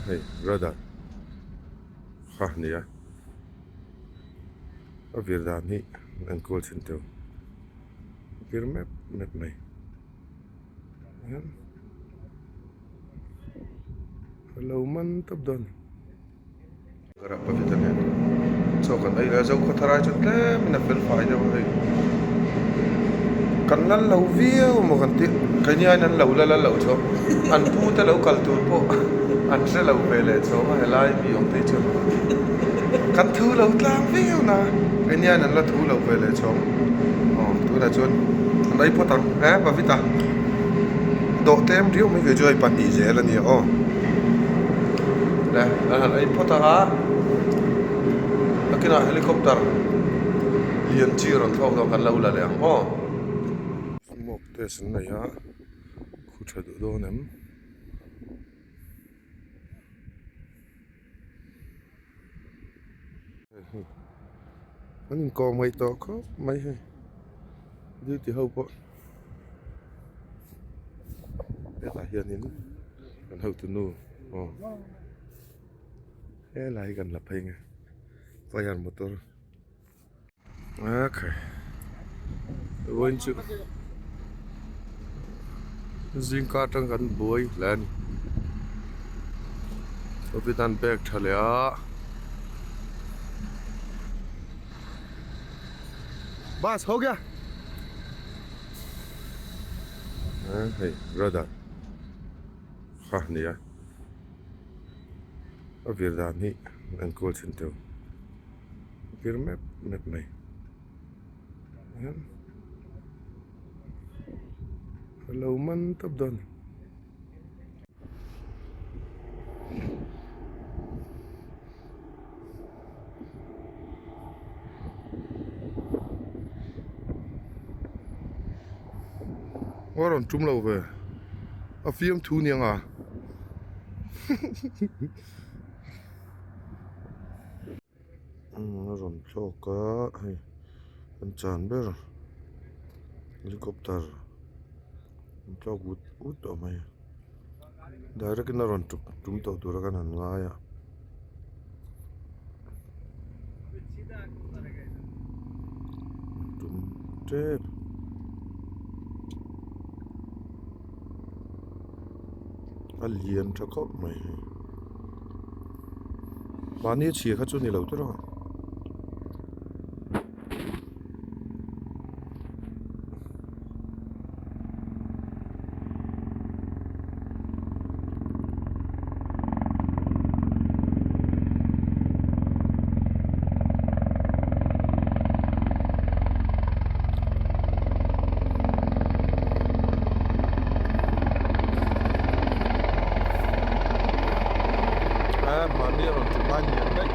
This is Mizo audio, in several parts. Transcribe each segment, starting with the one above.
Hei radar kha a ni a a vir dan hi an enkawl thin teuh a vir mep mep mai a lo man tawp dawn a ni. Chaw kan ei leh a zo khaw thar ai chuan tlem in a fel fai deuh a hei kan lal lo viau maw kan tih keini aiin an lo la lal lo chauh an pu te lo kal tur pawh an hre lo ve leh chauh a helai mi awm phei chu kan thu lo tlang viau na keini aiin an la thu lo ve leh chauh aw tunah chuan an ei phawt ang e Pavita dawh tlem riau mai ve chu hei pahnih zel a nia aw. Le an han ei phawt ang a nakinah helicopter lian chi rawn thlawk dawn kan lo la leh ang aw. Smoke test an nei a khu tha duh dawn em. An inkawm ngaih tawh khawp mai hei duty ho pawh hetah hianin kan hotu nu aw helai hi kan la phei nge fire motor a khai vawiin chu zingka atang kan buai hle a ni coffee tan bag tha leh a bus ho gaya hei radar kha a ni a a vir dan hi an enkawl thin teuh. Vir mep mep mai hian a lo man tawp dawn a ni. A rawn tum lo ve a fiamthu niang a. A rawn thlawk a hei an chan ber helicopter an thlawk vut vut tawh mai direct in a rawn tuk tum tawh tur a kan han ngai a. Tum tep a lian tha khawp mai hei. Mahni a chhia kha chu ni lo tur a. A mahni a rawn ṭum lai hniam daih.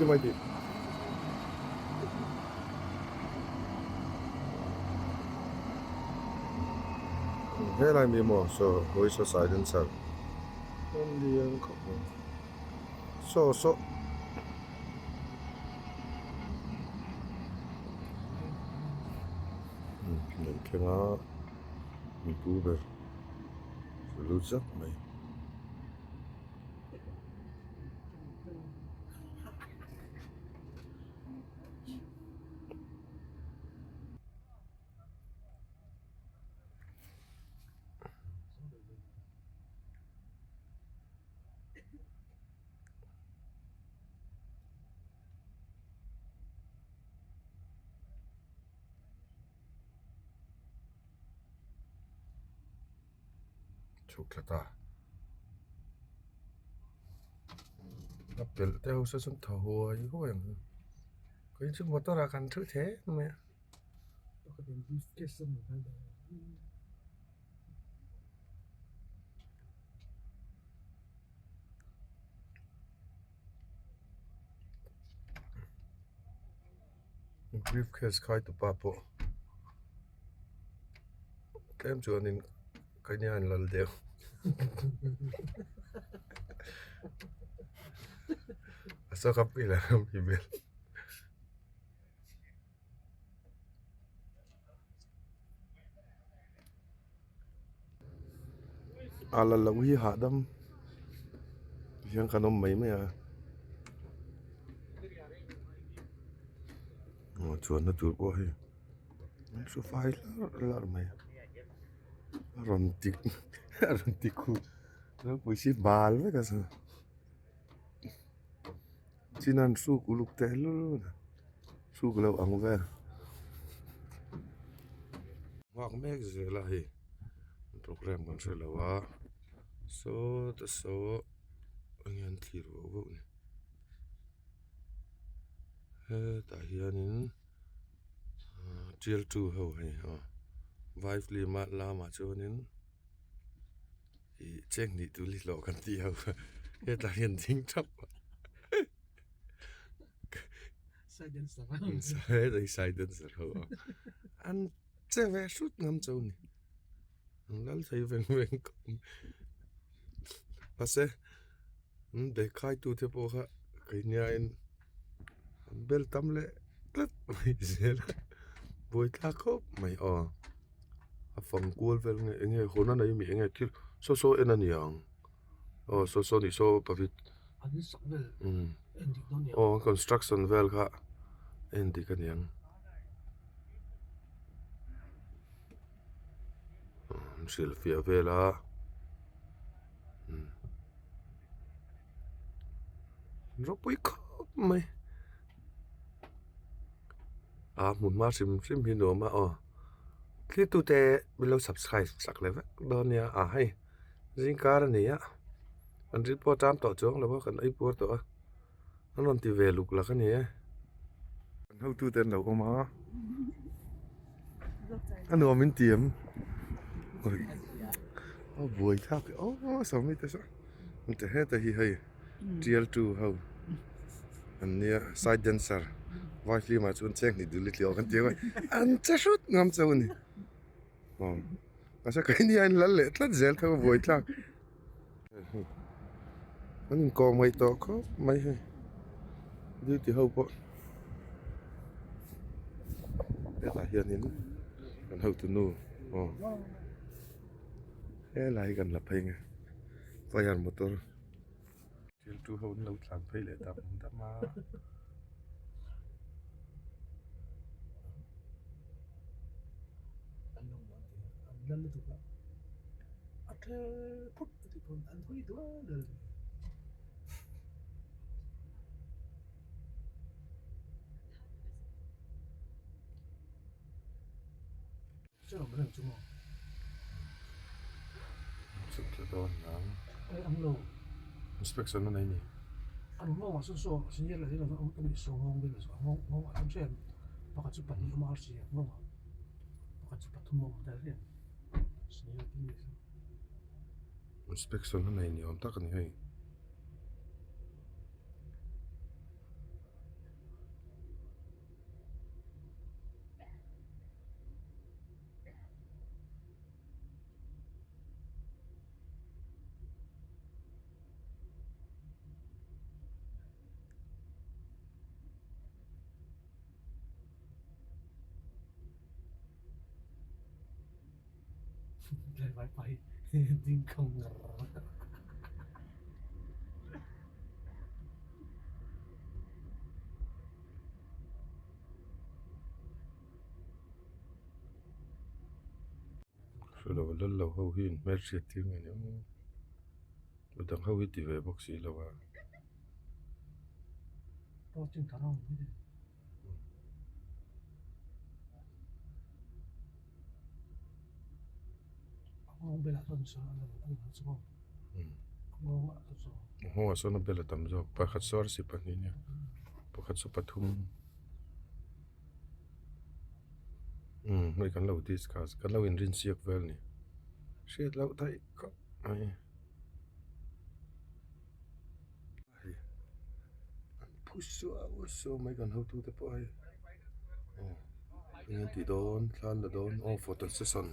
mai tih. Helai mi maw saw hawi saw silencer an lian khawp mai saw saw. Lo thleng a mipu ber lut zak mai. Chhuk thla ta a pelh te ho saw chuan thaw huai huai ang ka in chu motor ah kan thu the mai a. Briefcase khai tupa pawh tlem chuanin ka nia an lal deuh a sawka pil a ram hi vel. A la loh hi hahdam hian kan awm mai mai a aw chuanna tur pawh hei an hru fai hlarh hlarh mai a a rawn ti a rawn ti khu ropui si bal vek a chin an hruk uluk teh lul a hruk loh ang vel nghak mek zel a hei program kan hre lo a saw te saw enge an thlir vauh vauh ni hetah hianin tial tu ho hei aw vai film a lamah chuanin. Ih cheng hnih tur hi hlawh kan tih ho hetlai hian ding thap a hetlai side dancer ho a an che ve hrut ngam chu a ni an lal thei veng veng khawp mai mahse an bag khai tu te pawh kha keiniain an bel tam leh tlat mai zel a buaithlak khawp mai aw. A fang kual vel nge eng nge hawn a nei mi eng nge thil saw saw en a ni ang aw saw saw ni saw pahnih aw construction vel kha en dik a ni ang an hrilhfiah vel a ropui khawp mai a hmun hma hrim hrim hi nuam a aw thlir tute min lo subscribe sak leh vek dawn nia a hei zingkar a ni a an ri pawh a tam tawh chuang lo a kan ei puar tawh a an rawn ti ve luk lak a ni e an hotute an lo awm a a nuam in ti em a buai thlak aw sawmi te saw heta hi hei. Tial tu ho an nia side dancer vai film ah chuan cheng hnih dul i tliah kan ti ang an che hrut ngam chauh a ni aw mahse keini a inlal leh tlat zel tho a buai thlak an inkawm ngaih tawh khawp mai hei duty ho pawh hetah hianin kan hotunu aw helai hi kan la phei nge fire motor. Thil tu ho an lo tlan phei leh dam dam a. An lo man te an lal lutuk a a tle phut a tih pawn an hawi dual dual mai. Chhuk thla dawn ang. Inspection a nei ni. Inspection a nei ni awm tak a ni hei. Hrelo lal lo ho hi in hmelhriat tir nge ni aw midang ho hi ti ve bawk si lo a. Nghawngah sawn a bel a tam zawk pakhat saw arsi pahnih nia pakhat saw pathum umm hei kan lo discuss kan lo inrinsiak vel a ni hriat loh theih khawp mai. Hei an phu suau suau mai kan hotute pawh hei aw eng an tih dawn thla an la dawn aw photo session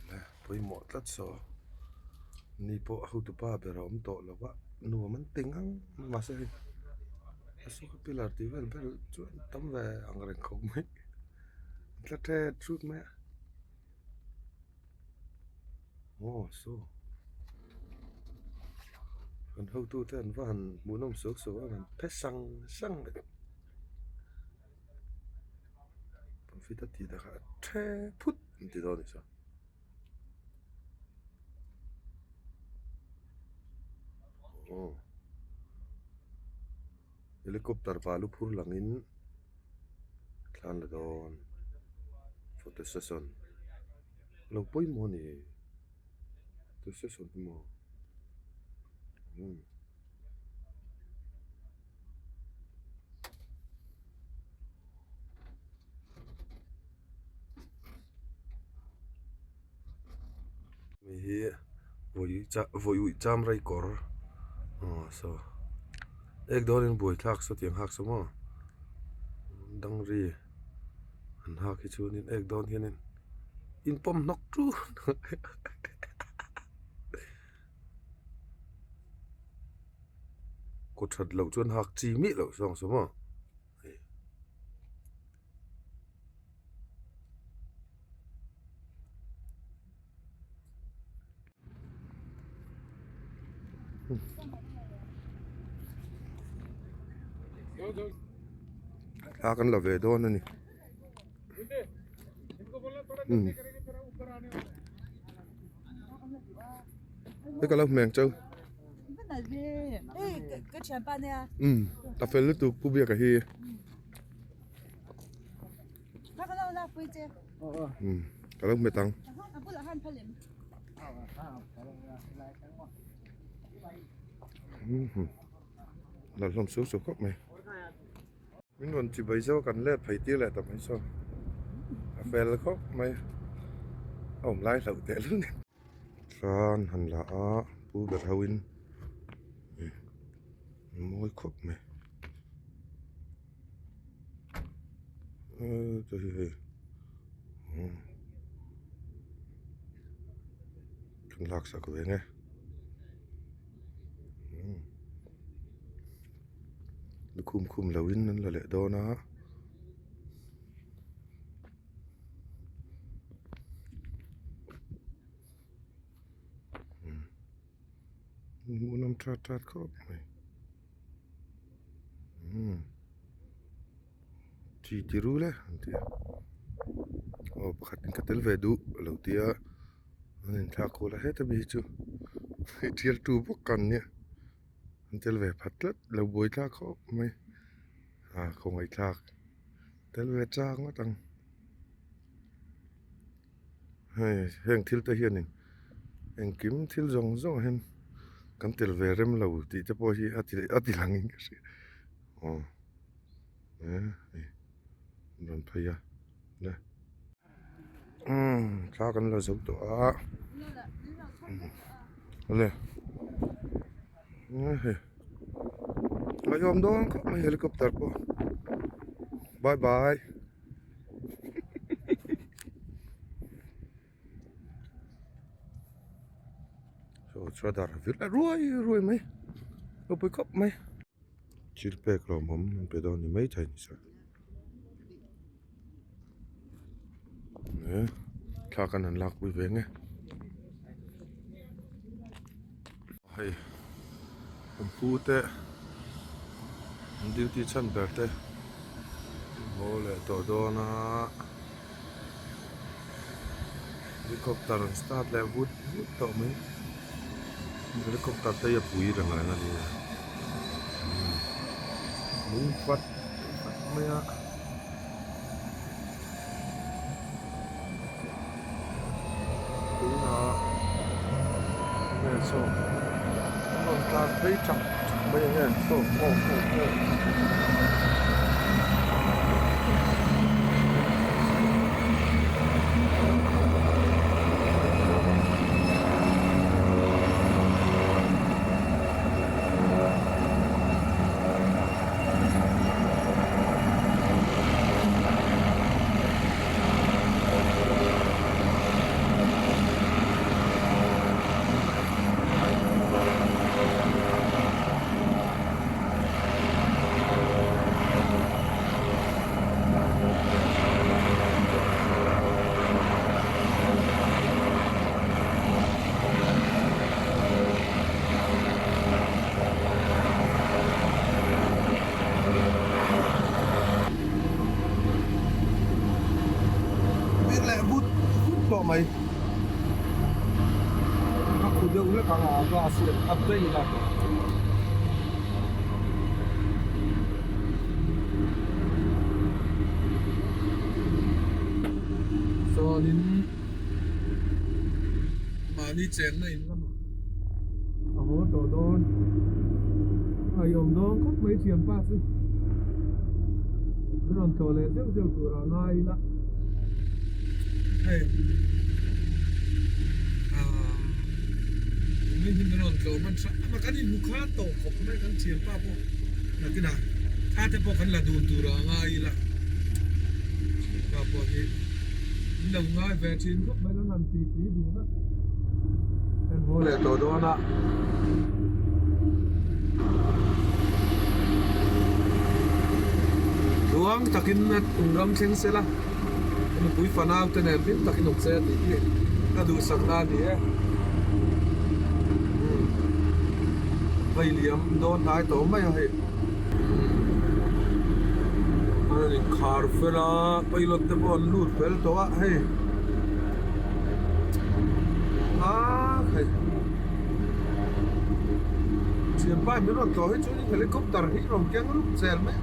le pawimawh tlat saw ni pawh hotupa ber a awm tawh lo a nuam an ti ngang mahse hei a saw pillar tih vel vel chu an tam ve ang reng khawp mai an tla thet thut mai a. Aw saw an hotu te an va han hmuhnawm suak suak a an phe sang sang mai profit a tih takah a the phut an ti dawn a ni saw. Aw helicopter balu phur langin thla an la dawn photo session a lo pawimawh a ni photo session hi maw umm. Hei hi vawi cham rei kawr aw saw ek dawnin buai thlak saw tiang hak saw maw dangri an hak hi chuanin ek dawn hianin in pawm hnawk ṭun kaw that loh chuan hak chi miah loh saw ang saw maw. Thla kan la ve dawn a ni hei ka lo hmeng chau a fel lutuk pu biaka hi. Ka lo hmet ang. La hlawm suau suau khawp mai. Min rawn chi bai zo kan let phei tir leh ta mai saw. A fel khawp mai. A awm lai hlauh teh lul ni. Chuan han la a pu ber ho in mawi khawp mai. Aaa hei hei kan laksak ve nge lukhum khum lo in an la leh dawn a. Hmuhnawm that that khawp mai. Umm chi ti rul e an ti a aw pakhat in ka tel ve duh a lo ti a an inthlak kual a heta mi hi chu hei thial tu bawk kan nia an tel ve phat tlat lo buai thlak khawp mai a khawngaih thlak tel ve chak ngawt ang hei heng thil te hianin engkim thil zawng zawng ah hian kan tel ve rem lo tih te pawh hi a ti a ti lang in ka hria aw e hei an rawn phei a le umm thla kan la zo tawh a le hei ngaihawm dawn khawp mai helicopter pawh bye bye. Saw chhuat a vil a ruai ruai mai ropui khawp mai thil pek lawmawm an pe dawn ni maithei ni sir thla kan han lakpui ve nge. Hei kan pu te an duty chhan ber te an haw leh tawh dawn a helicopter an start leh vut vut tawh mai helicopter te hi a pui reng reng a nia lung fat fat mai a. Tunah nge saw an rawn tlan phei chak chak mai ang e saw aw aw aw. Vir leh vut vut tawh mai. A khu deuh hlek ang a glass hian a bei la. Chuanin mahni chenna in lamah a haw tawh dawn. A awm dawn khawp mai thianpa chu. Min rawn tlawh leh zeuh zeuh tur a ngai ila. Hei aaa min hi min rawn tlawh hman hram a kan inhmu khan tawh khawp mai kan thianpa pawh nakinah thla te pawh kan la dun tur a ngai ila. Thianpa pawh hi min lo ngai ve thin khawp mai kan han ti ti dun a. En haw leh tawh dawn a. Tluang takin tum ram thleng se la, nupui fanau te nen hlim takin awm se a tih hi ka duhsak na a ni e. Vei liam dawn hnai tawh mai a hei. A inkhar fel a, pilot te pawh an lut fel tawh a hei. Ah hei thianpa in min rawn tlawh hi chuan helicopter hi rawn keng rup zel mai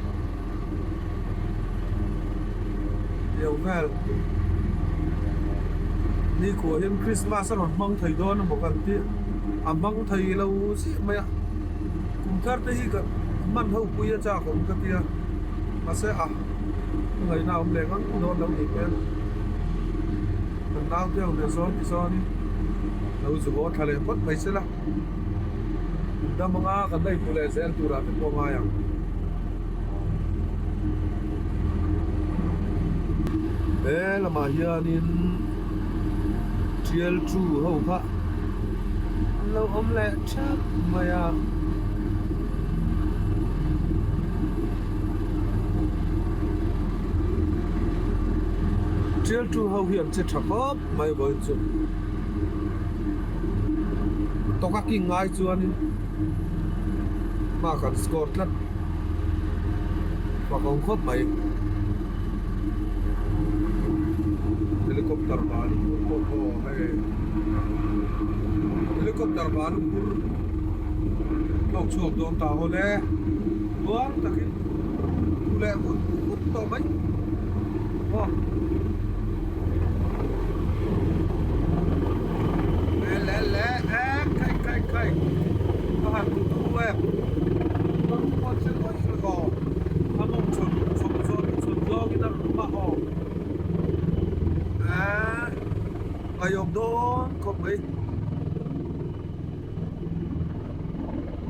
tiang vel nikhua hian Christmas a rawn hmang thei dawn emaw kan tih a hmang thei lo chiah mai a kum thar te hi ka hman ho pui a chak awm ka tia mahse a ngaihna a awm leh ngang dawn lo ni hmel. Kan naute ho nen sawn tichuanin lo zu haw thla leh phawt mai sela dam anga kan la inhmu leh zel turah te pawh a ngai ang. He lamah hianin tial chu ho kha an lo awm leh thap mai a. Tial tu ho hi an che tha khawp mai vawiin chu tawk a king ngai chuanin mark an score tlat fak awm khawp mai helicopter balu phur pawh aw hei helicopter balu phur thlawk chhuak dawn ta haw le tuar takin thu leh vut vut tawh mai aw le le le e khai khai khai a han tu tu e ka ru pawh che luai luai aw a mawng chhun chhun chhun chhun zawngin a rawn hma aw a ngaiawm dawn khawp mai.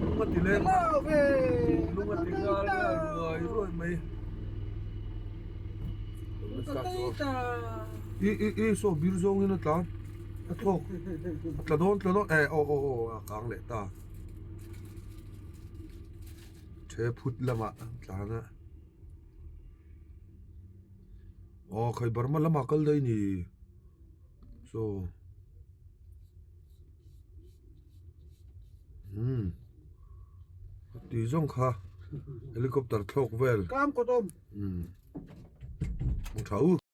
Lung a ti leng lung a ti nghal ruai ruai mai i i i saw bir zawng in a tlan a thlawk a tla dawn tla dawn eh aw aw aw a kang leh ta the phut lamah an tlan a aw khai Burma lamah kal daih ni saw. Umm tui zawng kha helicopter thlawk vel. Kam kawt awm. Umm tha u.